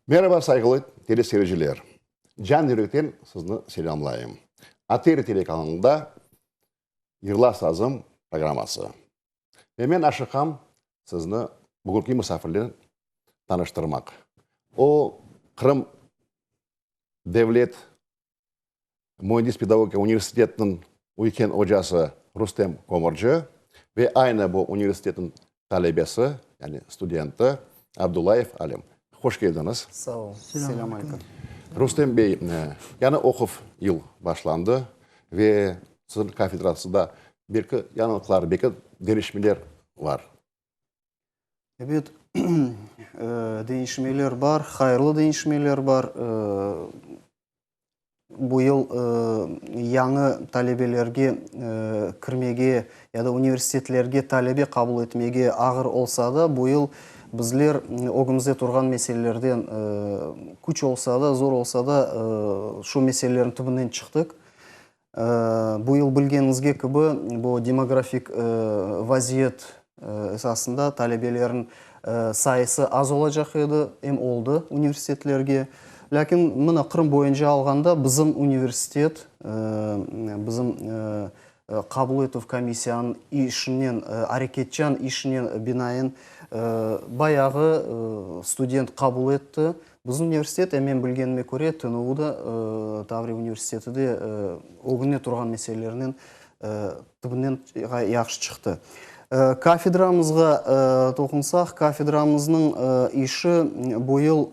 Meraba sayğılı teleseyirciler! Can yürekten sizni selâmlayım. ATR telekanalında Yırla sazım programması. Ve men aşıqam sizni bugünki musafirle tanıştırmaq. O, Qırım devlet müendis-pedagogika universitetiniñ üyken ocası Rustem Komurci ve aynı bu universitetniñ talebesi, yani studenti Abdullayev Alim. Hoş keldiñiz. Sağ ol. Selâm aleyküm. Rustem bey, yañı oquv yıl başlandı ve siziñ kafedrasıda belki yañılıqlar, belki deñişmeler bar. Ebet, deñişmeler bar, hayırlı deñişmeler bar. Bu yıl yañı talebelerge kirmege ya da universitetlerge talebe qabul etmege ağır olsa da, bu yıl bizler ögümizde turğan meselelerden küç olsa da, zor olsa da, şu meselelerniñ tübünden çıqtıq. Bu yıl bilgeniñizge kibi, bu demografik vaziyet esasında talebelerniñ sayısı az olacaq edi, em oldı universitetlerge. Lâkin mına Qırım boyunca alğanda bizim universitet, bizim qabul etüv komissiyanıñ işinen, areketçan işinen binaen bayağı student qabul etti. Bizim universitet, em men bilgenime köre, TNU da, Tavriya universiteti de ögünde turğan meselelernen tübünden yahşı çıqtı. Kafedramızğa toqunsaq, kafedramıznıñ işi bu yıl,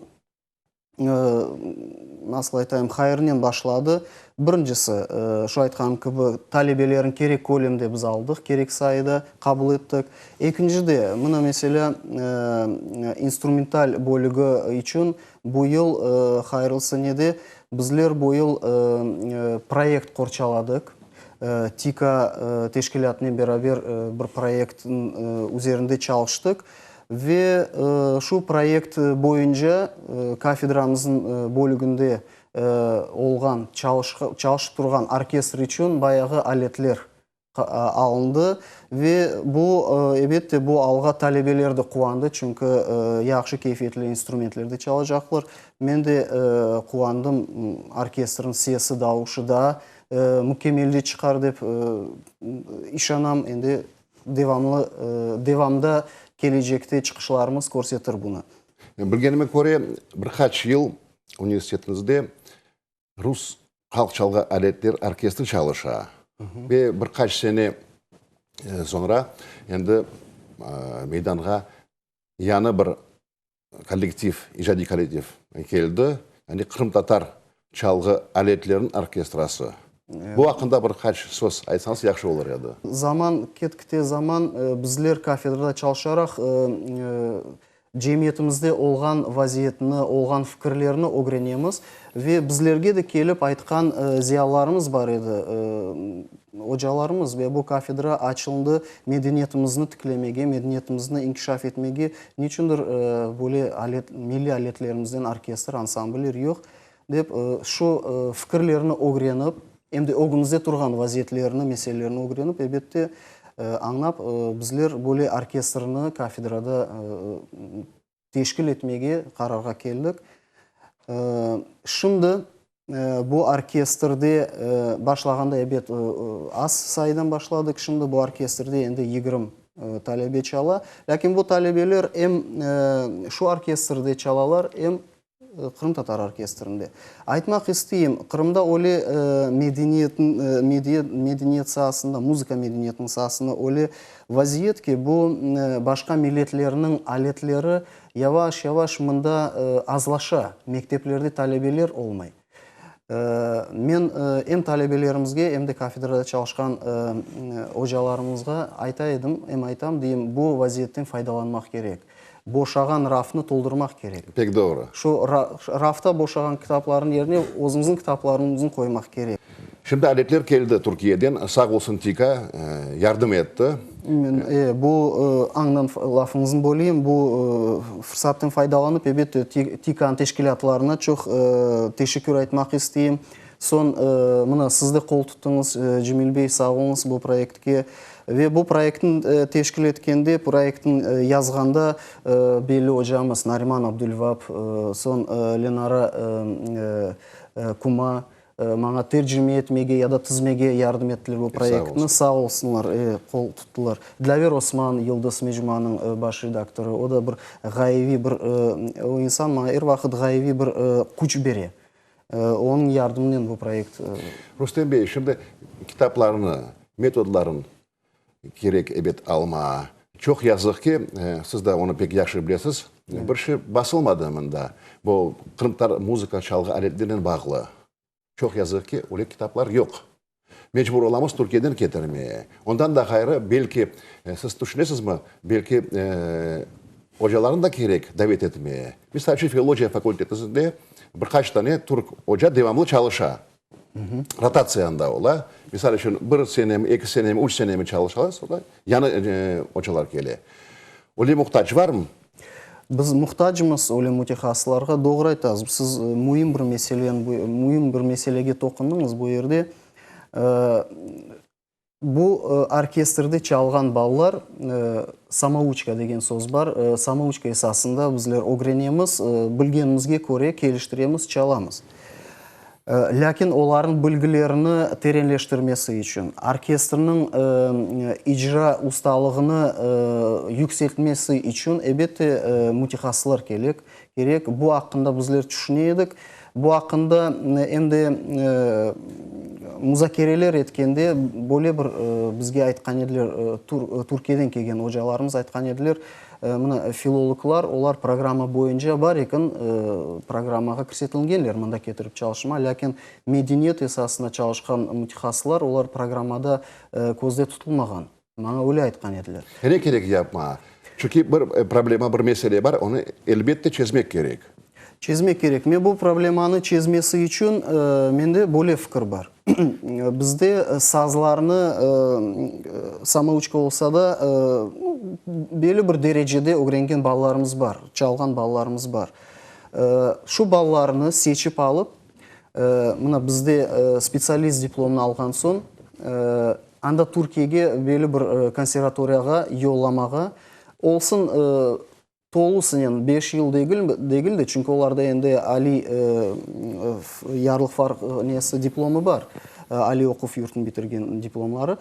nasıl aytayım, hayırnen başladı. Birincisi, şu aytqanım kibi, talebelerni kerek kölemde biz aldıq, kerek sayıda qabul ettik. Ekincide, mına, meselâ, instrumental bölügi içün bu yıl, hayırlı senede, bizler bu yıl proyekt qorçaladıq. TİKA teşkilâtınen beraber bir proyektniñ üzerinde çalıştıq ve şu proyekt boyunca kafedramıznıñ bölüginde olğan, çalışıp turğan orkestr içün bayağı aletler alındı ve bu, ebette, bu alğa talebeler de quvandı, çünki yahşı keyfiyetli instrumentlerde çalacaqlar. Men de quvandım, orkestrniñ sesi, davuşı daa mükemmelce çıqar dep işanam. Endi devamlı, devamda kelecekte çıqışlarımız körsetir bunı. Bilgenime köre, bir qaç yıl universitetiñizde Rus halq çalğı aletler orkestri çalışa ve bir qaç sene soñra endi meydanğa yañı bir kollektiv, icadiy kollektiv keldi, yani qırımtatar çalğı aletleriniñ orkestrası. Bu aqqında bir qaç söz aytsañız yahşı olur edi. Zaman ketkite zaman bizler kafedrada çalışaraq Cemiyetimizde olğan vaziyetni, olğan fikirlerni ögrenemiz ve bizlerge de kelip aytqan ziyalılarımız bar edi, ocalarımız ve bu kafedra açıldı medeniyetimizni tiklemege, medeniyetimizni inkişaf etmege, niçündir böyle alet, milliy aletlerimizden orkestr, ansambller yoq, dep şu fikirlerni ögrenip, em de ögümizde turğan vaziyetlerni, meselelerni ögrenip, elbette, añlap, bizler böyle orkestrni kafedrada teşkil etmege qararğa keldik. Şimdi bu orkestrde başlağanda, ebet, az sayıdan başladıq, şimdi bu orkestrde endi 20 talebe çala. Lâkin bu talebeler em şu orkestrde çalalar, em Qırımtatar orkestrinde. Aytmaq isteyim, Qırımda öyle medeniyet saasında, muzıka medeniyetiniñ saasında öyle vaziyet ki, bu başqa milletlerniñ aletleri yavaş-yavaş mında azlaşa, mekteplerde talebeler olmay. Men em talebelerimizge, em de kafedrada çalışqan ocalarımızğa ayta edim, em aytam, deyim, bu vaziyetten faydalanmaq kerek. Boşağan rafnı toldurmaq kerek. Pek doğru. Şu rafta boşağan kitaplarnıñ yerine özüñizniñ kitaplarıñıznı qoymaq kerek. Şimdi aletler keldi Türkiyeden, sağ olsun TİKA yardım etti. Men, bu añdan lafıñıznı böleyim, bu fırsattan faydalanıp, elbette, TİKAnıñ teşkilâtlarına çoq teşekkür aytmaq isteyim. Soñ, mına, siz de qol tuttıñız, Cemil bey, sağ oluñız bu proyektke. Ve bu proyektni teşkil etkende, proyektni yazğanda belli ocamız Nariman Abdulvap, soñ Lenara Kuma maña tercime etmege ya da tizmege yardım ettiler bu proyektni. Sağ olsunlar, qol tuttılar. Dilâver Osman, Yıldız mecmuanıñ baş redaktorı, o da bir ğayeviy bir, o insan maña er vaqıt ğayeviy bir küç bere. Onıñ yardımınen bu proyekt. Rustem bey, şimdi kitaplarnı, metodların kerek, ebet, almağa. Çoq yazıq ki, siz de onı pek yahşı bilesiz, bir şey basılmadı mında, bu qırımtatar muzıka çalğı aletlerinen bağlı. Çoq yazıq ki, öyle kitaplar yoq. Mecbur olamız Türkiyeden ketirmeye. Ondan da ğayrı, belki, siz tüşünesizmi, belki, ocalarnı da kerek davet etmeye. Misal içün, filologiya fakultetinde bir qaç tane türk oca devamlı çalışa. Rotatsiya anda ola. Misal içün, bir senemi, eki senemi, üç senemi çalışalar, soñra yañı ocalar kele. Öyle muhtac varmı? Biz muhtacmız öyle mütehassıslarğa. Doğru aytasız, siz müim bir meseleni, müim bir meselege toqundıñız bu yerde. Bu orkestrde çalğan balalar, samouçka degen söz bar, samouçka esasında bizler ögrenemiz, bilgenimizge köre keliştiremiz, çalamız. Lâkin olarnıñ bilgilerini terenleştirmesi içün, orkestrniñ icra ustalığını yükseltmesi içün, ebette, mütehassıslar kerek. Bu aqqında bizler tüşüne edik. Bu aqqında em de muzakereler etkende böyle bir bizge aytqan ediler, Türkiyeden kelgen ocalarımız aytqan ediler, Mına, filologlar, olar programma boyunca bar eken, programmağa kirsetilgenler mında ketirip çalışma, lâkin medeniyet esasında çalışqan mütehassıslar, olar programmada közde tutulmağan. Maña öyle aytqan ediler. Ne kerek yapma? Çünki bir problema, bir mesele bar, onı elbette çezmek kerek. Çezmek kerek. Men bu problemanı çezmesi içün mende böyle fikir bar. Bizde sazlarnı samouçka olsa da, belli bir derecede ögrengen balalarımız bar, çalğan balalarımız bar. Şu balalarnı seçip alıp, mına bizde spetsialist diplomını alğan soñ, anda Türkiyege belli bir konservatoriyağa yollamağa, olsun Tolusınen beş yıl degil, degil de, çünki olarda endi aliy yarlıq farq nesi diplomı bar, aliy oquv yurtun bitirgen diplomları.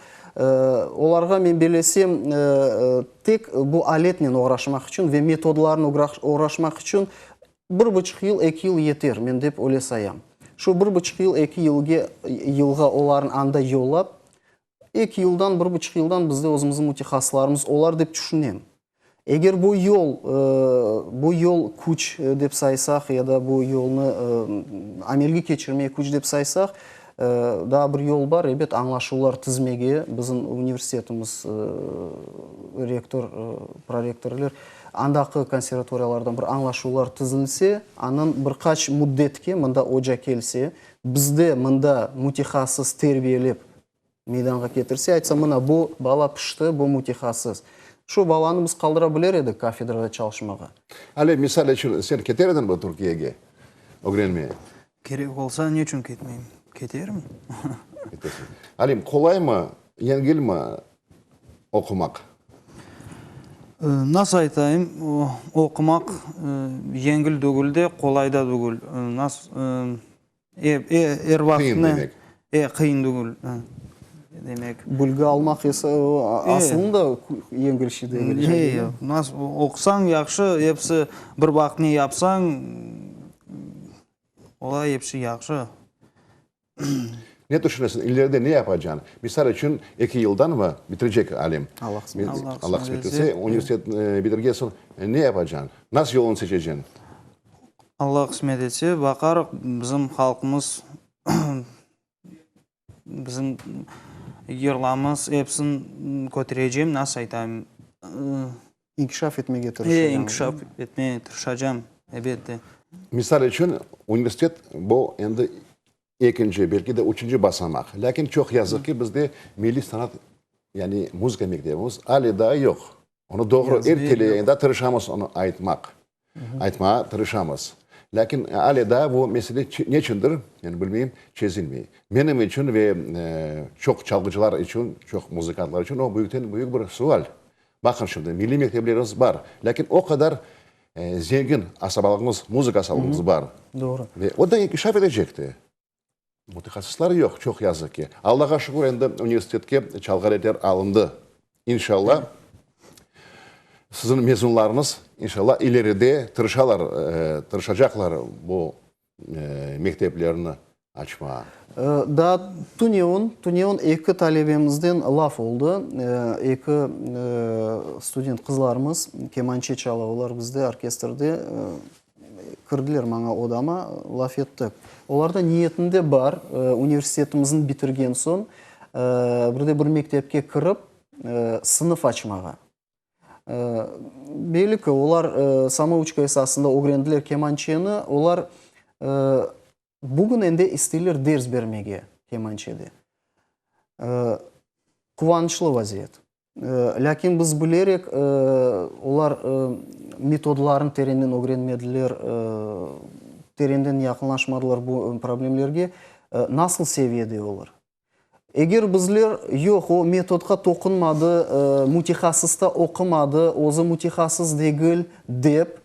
Olarğa men bellesem, tek bu aletnen oğraşmaq içün ve metodlarnen oğraşmaq içün bir buçuq yıl, eki yıl yeter, men dep öyle sayam. Şu bir buçuq yıl, eki yılge, yılğa olarnı anda yollap, Eki yıldan, bir buçuq yıldan bizde özümizniñ mütehassıslarımız olar dep tüşünem. Eger bu yol, bu yol küç dep saysaq ya da bu yolnı amelge keçirmege küç dep saysaq, daa bir yol bar, ebet, añlaşuvlar tizmege, bizim universitetimiz rektor, prorektorler, andaki konservatoriyalardan bir añlaşuvlar tizilse, andan bir qaç müddetke mında oca kelse, bizde mında mütehassıs terbiyelep meydanğa ketirse, aytsa, mına, bu bala pişti, bu mütehassıs. Şu balanı biz qaldıra biler edik kafedrada çalışmağa. Ali, misal içün, sen keter ediñmi Türkiyege ögrenmeye? Kerek olsa, ne içün ketmeyim? Keterim. Ketesiñ. Alim, qolaymı, yengilmi oqumaq? Nasıl aytayım, oqumaq yengil degil de, qolay da degil. Nasıl, Er vaqıt Qıyın demek. E, qıyın degil, demek. Bilgi almaq ise aslında yengil şey degil. E, nasıl oqusañ yahşı, episi bir vaqıt ne yapsañ, olay episi yahşı. Ne tüşünesiñ, ileride ne yapacañ? Misal içün, eki yıldanmı bitirecek Alim? Allah qısmet etse. Allah qısmet etse, universitet bitirgen soñ ne yapacañ? Nasıl yolunı seçeceñ? Allah qısmet etse, baqarıq, bizim halqımız, bizim yırlamız, episin köterecem, nasıl aytayım. İnkişaf etmege tırışacam. E, inkişaf etmege tırışacam, ebette. Misal içün, universitet bu endi ekinci, belki de üçünci basamaq. Lâkin çoq yazıq ki, bizde milliy sanat, yani muzıka mektebimiz ale daa yoq. Onı doğru er teleyayında tırışamız onı aytmaq. Aytmağa tırışamız. Lâkin ale daa bu mesele neçündir, men bilmeyim, çezilmey. Menim içün ve çoq çalğıcılar içün, çoq muzıkantlar içün o büyükten büyük bir sual. Baqıñ şimdi, milliy mekteplerimiz bar, lâkin o qadar zengin asabalığımız, muzıka asabalığımız bar. Doğru. Ve o da inkişaf etecekti. Mütehassıslar yoq, çoq yazıq ki. Allağa şükür, endi universitetke çalğı aletler alındı. İnşallah, siziñ mezunlarıñız, inşallah, ileride tırışalar, tırışacaqlar bu mekteplerni açmağa. Daa tünevin, tünevin eki talebemizden laf oldı. Eki student qızlarımız kemançe çala, olar bizde orkestrde. Kirdiler maña odama, laf ettik. Olarda niyetinde bar, universitetimizni bitirgen soñ, bir de bir mektepke kirip, sınıf açmağa. Belli ki, olar samouçka esasında ögrendiler kemançeni, olar bugün endi isteyler ders bermege kemançede. Quvançlı vaziyet. Lâkin biz bilerek, olar metodlarnı terenden ögrenmediler, terenden yaqınlaşmadılar bu problemlerge, nasıl seviyede olar? Eger bizler, yoq, o metodqa toqunmadı, mütehassısta oqumadı, özü mütehassıs degil, dep,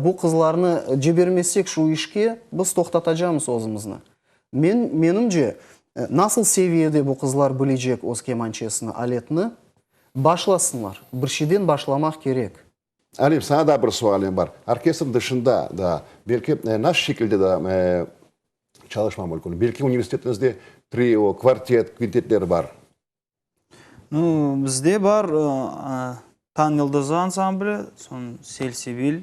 bu qızlarnı cibermesek şu işke, biz toqtatacamız özümizni. Men, menimce, nasıl seviyede bu qızlar bilecek öz kemançesini, aletni, başlasınlar. Bir şeyden başlamaq kerek. Alim, saña daa bir sualim bar. Orkestr dışında da, belki, nasıl şekilde da çalışma mümkün? Belki universitetiñizde trio, kvartet, kvintetler bar? Nu, bizde bar Tañ yıldızı ansambli, soñ Selsebil.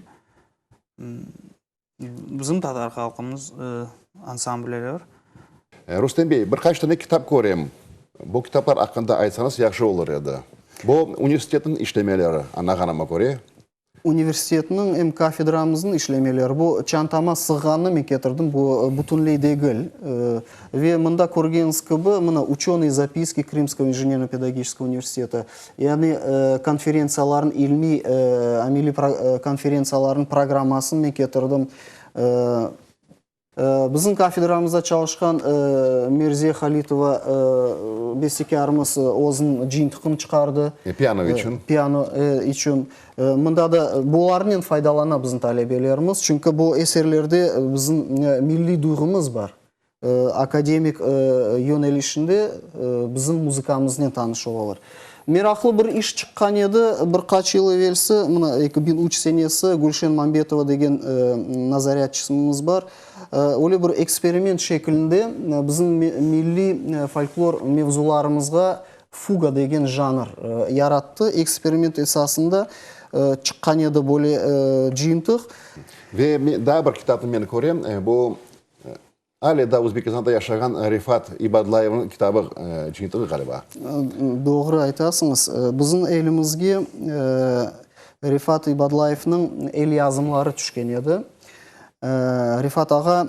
Bizim tatar halqımız ansambli bar. Rustem bey, bir qaç tane kitap körem. Bu kitaplar aqqında aytsañız yahşı olur edi. Bu universitetniñ işlemeleri, añlağanıma köre. Universitetniñ em kafedramıznıñ işlemeleri. Bu çantama sığğanını men ketirdim, bu bütünley degil. Ve mında körgeniñiz kibi, mına, Uçenıye zapiski Krımskogo injenerno-pedagogiçeskogo universiteta, yani konferentsiyalarnıñ, ilmiy, ameliy konferentsiyalarnıñ programmasını men ketirdim. Bizim kafedramızda çalışqan Merziye Halitova bestekârımız özüniñ cıyıntıqını çıqardı. Piano içün. Piano içün. Mında da bularnen faydalana bizim talebelerimiz, çünki bu eserlerde bizim milliy duyğumız bar. Akademik yönelişinde bizim muzıkamıznen tanış olalar. Meraqlı bir iş çıqqan edi, bir qaç yıl evelsi, mına, 2003 senesi, Gülşen Mambetova degen nazariyatçımız bar, öyle bir eksperiment şeklinde bizim milliy folklor mevzularımızğa fuga degen janr yarattı. Eksperiment esasında çıqqan edi böyle cıyıntıq. Ve daa bir kitapnı men körem, bu Ale daa Özbekistanda yaşağan Refat İbadlayevniñ kitabı cıyıntığı ğaliba. Doğru aytasıñız. Bizim elimizge Refat İbadlayevniñ elyazımları tüşken edi. Refat ağa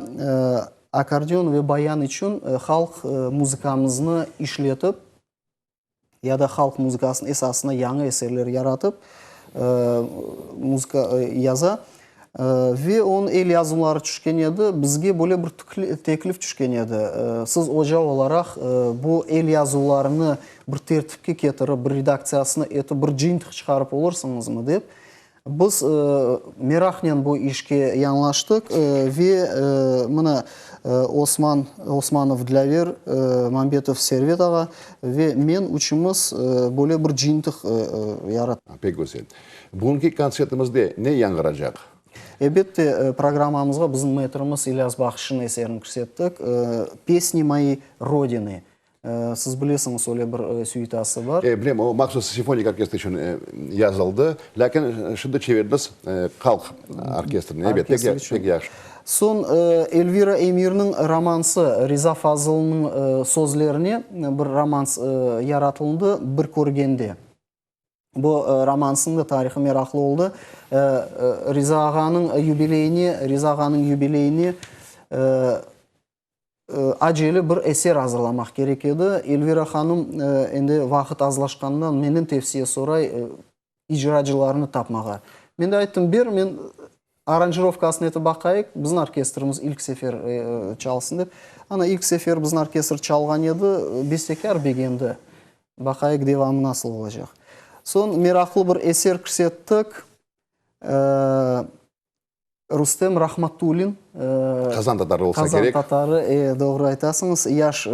akkordeon ve bayan içün halq muzıkamıznı işletip, ya da halq muzıkasınıñ esasında yañı eserler yaratıp, muzıka yaza. Ve onıñ elyazımları tüşken edi. Bizge böyle bir teklif tüşken edi, siz oca olaraq bu elyazuvlarnı bir tertipke ketirip, bir redaktsiyasını etip, bir cıyıntıq çıqarıp olursıñızmı dep. Biz meraqnen bu işke yañlaştıq ve mına Osman Osmanov Dlâver, Mambetov Servet ağa ve men üçümiz böyle bir cıyıntıq yarattıq. Pek güzel. Bugünki kontsertimizde ne yañğıracaq? Elbette, programmamızğa bizim metrimiz İlyas Bahşışnıñ eserini kirsettik, Pesni moey Rodiny. Siz bilesiñiz, öyle bir süitası bar. E, bilem, o mahsus simfonik orkestr içün yazıldı, lâkin şimdi çevirdiñiz halq orkestrine, ebet, pek pek yahşı. Soñ Elvira Emirniñ romansı, Riza Fazılnıñ sözlerine bir romans yaratıldı, Bir körgende. Bu romansnıñ da tarihı meraqlı oldı. Riza ağanıñ yubileyine, Riza ağanıñ yubileyine Acele bir eser azırlamaq kerek edi. Elvira hanım endi vaqıt azlaşqanından menden tevsiye soray icracılarnı tapmağa. Men de ayttım, ber, men. Aranjirovkasını etip baqayıq, bizim orkestrimiz ilk sefer çalsın dep. Ana, ilk sefer bizim orkestr çalğan edi, bestekâr begendi. Baqayıq, devamı nasıl olacaq. Soñ meraqlı bir eser kirsettik. Rustem Rahmatulin. Qazan tatarı olsa kerek. Qazan tatarı, e, doğru aytasıñız. Yaş,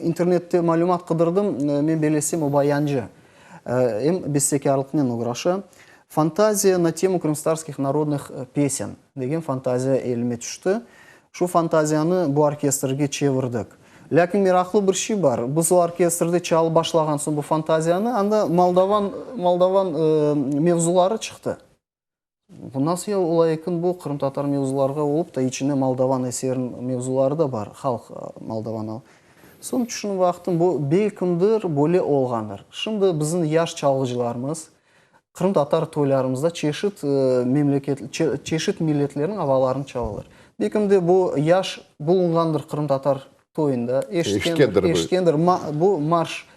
internette malümat qıdırdım, men belesem, o bayancı. Em bestekârlıqnen oğraşa. Fantaziya na temu krımstatarskih narodnıh pesen degen fantaziya elime tüşti. Şu fantaziyanı bu orkestrge çevirdik. Lâkin meraqlı bir şey bar, biz o orkestrde çalıp başlağan soñ bu fantaziyanı, anda moldovan, moldovan mevzuları çıqtı. Bu nasıl ya ola eken, bu qırımtatar mevzularğa olıp da içinde moldovan eseriniñ mevzuları da bar, halq moldovan. Soñ tüşünip baqtım, bu belkimdir böyle olğandır. Şimdi bizim yaş çalğıcılarımız qırımtatar toylarımızda çeşit memleket, çeşit milletlerniñ avalarını çalalar. Belkim de bu yaş bulunğandır qırımtatar toyunda, eşitkendir, eşitkendir, bu marş,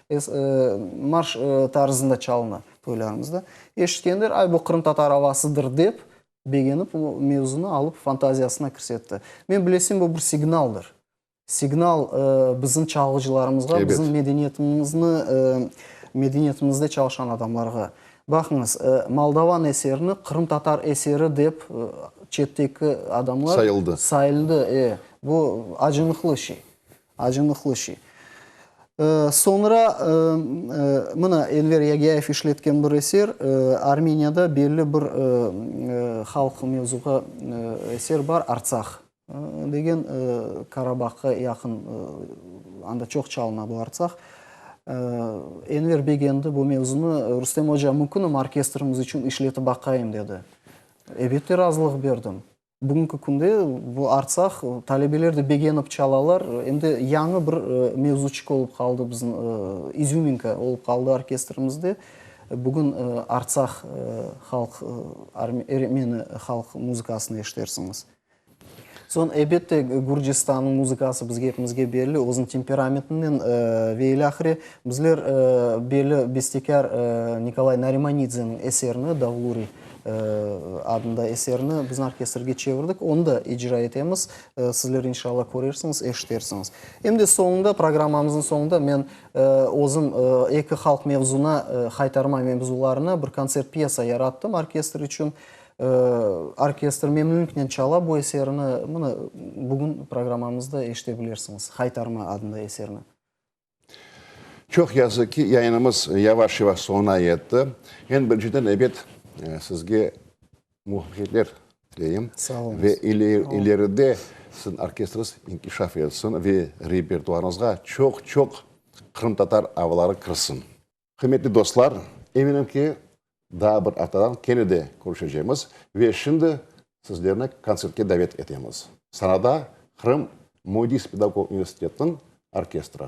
marş tarzında çalına toylarımızda. Eşitkendir, ay bu qırımtatar avasıdır dep, begenip o mevzunı alıp fantaziyasına kirsetti. Men bilesem bu bir signaldır. Signal bizim çalğıcılarımızğa, bizim medeniyetimizni, medeniyetimizde çalışan adamlarğa. Baqıñız, moldovan eserini qırımtatar eseri dep çetteki adamlar Sayıldı. Sayıldı, e. Bu acınıqlı şey. Acınıqlı şey. Soñra, mına, Enver Yagyayev işletken bir eser, Armeniyada belli bir halq mevzuğa eser bar, Artsah. Degen Karabahqa yaqın, anda çoq çalına bu Artsah. Enver begendi bu mevzunı, Rustem oca, mümkünmi orkestrimiz içün işletip baqayım, dedi. Ebette razılıq berdim. Bugünki künde bu Artsah talebeler de begenip çalalar, em de yañı bir mevzuçıq olıp qaldı bizim, izüminka olıp qaldı orkestrimizde. Bugün Artsah halq, ermeni halq muzıkasını eşitersiñiz. Soñ, elbette, Gürcistannıñ muzıkası bizge epimizge belli, özüniñ temperamentinen ve ilâhre. Bizler belli bestekâr Nikolay Narimanidzenıñ eserini, Davluri adında eserini bizim orkestrge çevirdik, onı da icra etemiz. Sizler, inşallah, körersiñiz, eşitersiñiz. Em de soñunda, programmamıznıñ soñunda men özüm eki halq mevzuna, haytarma mevzularına bir kontsert-pyesa yarattım orkestr içün. Orkestr memnünliknen çala bu eserini. Mına, bugün programmamızda eşite bilersiñiz, Haytarma adında eserni. Çoq yazıq ki, yayınımız yavaş-yavaş soñuna yetti. Eñ birinciden, ebet, sizge muvafaqiyetler tileyim. Sağ oluñız. Ve ileride siziñ orkestriñiz inkişaf etsin ve repertuarıñızğa çoq-çoq qırımtatar avaları kirsin. Qıymetli dostlar, eminim ki, daa bir aftadan kene de körüşecemiz ve şimdi sizlerni kontsertke davet etemiz. Sanada Qırım müendis-pedagog universitetiniñ orkestri.